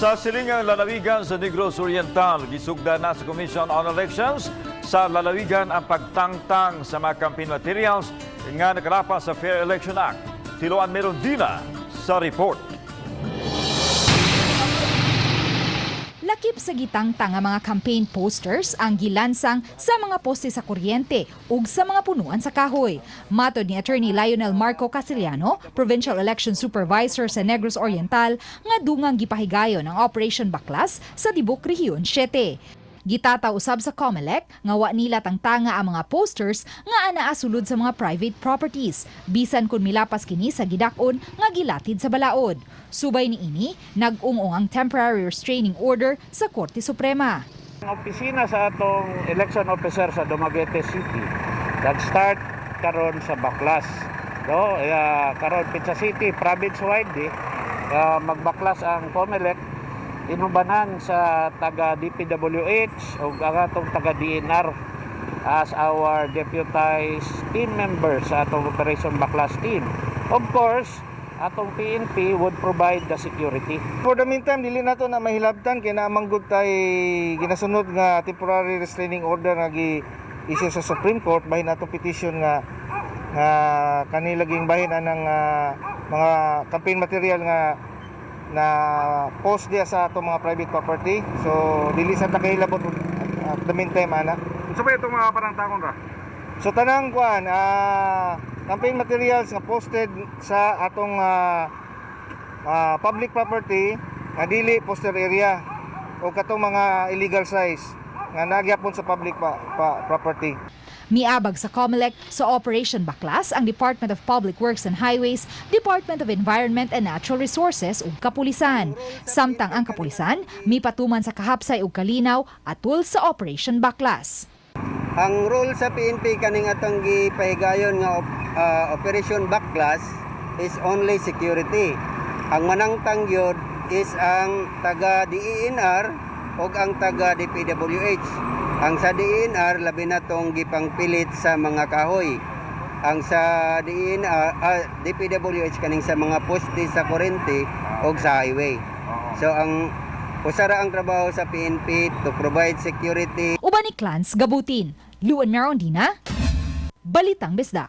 Sa silingang lalawigan sa Negros Oriental, gisugda na sa Commission on Elections sa lalawigan ang pagtangtang sa mga campaign materials nga nakalapas sa Fair Election Act. Si Luan Merondina sa report. Lakip sa gitangtang nga mga campaign posters ang gilansang sa mga poste sa kuryente ug sa mga punuan sa kahoy. Matod ni Attorney Lionel Marco Casiliano, Provincial Election Supervisor sa Negros Oriental, nga dungang gipahigayon ang Operation Baklas sa Tibok Rehiyon 7. Gitataw usab sa COMELEC nga wa nila tangtanga ang mga posters nga anaa sulod sa mga private properties bisan kung milapas kini sa gidak-on nga gilatid sa balaod. Subay niini, nag-ung-ong ang temporary restraining order sa Korte Suprema. Ang opisina sa atong election officer sa Dumaguete City nag-start karon sa Baklas. No, karon Pizza City province wide eh, magbaklas ang COMELEC inubanan sa taga DPWH o ang atong taga DENR as our deputized team members sa atong Operation Baklas team. Of course, atong PNP would provide the security. For the meantime, dili nato na mahilabtan kay naa man gud tay ginasunod nga temporary restraining order nga gi-issue sa Supreme Court bahin atong petition nga nga kanila ging bahin anang mga campaign material nga na post diya sa atong mga private property. So dili sa ta kahilabot at the meantime ana. Unsa ba itong mga panangtangon ra? So tanang kuan campaign materials nga posted sa atong public property nga dili poster area o katong mga illegal size nga nagyapon sa public property. Miabag sa COMELEC sa Operation Baklas ang Department of Public Works and Highways, Department of Environment and Natural Resources ug Kapulisan. Samtang ang kapulisan mipatuman sa kahapsay ug kalinaw atul sa Operation Baklas. Ang role sa PNP kaning atong gipahigayon nga Operation Baklas is only security. Ang manangtang gyud is ang taga DENR ug ang taga DPWH. Ang sa DENR labi na tong gipangpilit sa mga kahoy. Ang sa DENR, DPWH kaning sa mga poste sa kuryente ug sa highway. So ang usa ra ang trabaho sa PNP to provide security. Uban ni Clans Gabutin, Luan Merondina, Balitang Bisdak.